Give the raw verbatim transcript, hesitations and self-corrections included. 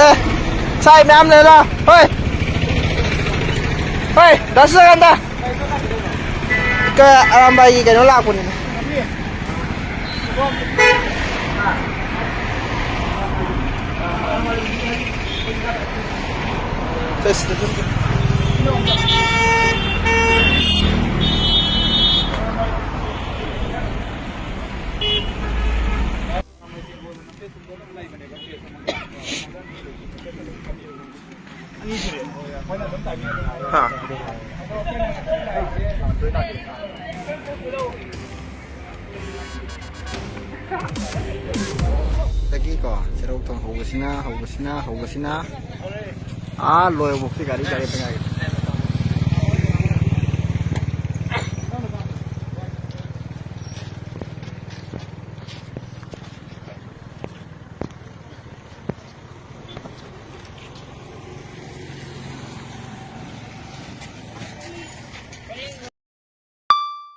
ꯑꯦ, ꯁꯥꯏ ꯃꯌꯥꯝ ꯂꯩꯔꯣ꯫ ꯍꯣꯏ꯫ ꯍꯣꯏ, ꯗꯥ ꯁꯨꯖꯥꯀꯥꯟꯇ꯫ ꯀ-, ꯑꯔꯥꯝꯕꯥꯏꯒꯤ ꯀꯩꯅꯣ ꯂꯥꯛꯄꯅꯤꯅꯦ꯫ ꯍꯥ꯫ ꯗꯒꯤꯀꯣ, ꯁꯦꯔꯧ ꯊꯣꯡ ꯍꯧꯕꯁꯤꯅ, ꯍꯧꯕꯁꯤꯅ, ꯍꯧꯕꯁꯤꯅ, ꯑꯥ ꯂꯣꯏꯕꯧꯁꯤ ꯒꯥꯔꯤ, ꯒꯥꯔꯤ ꯄꯪꯒꯥꯏ꯫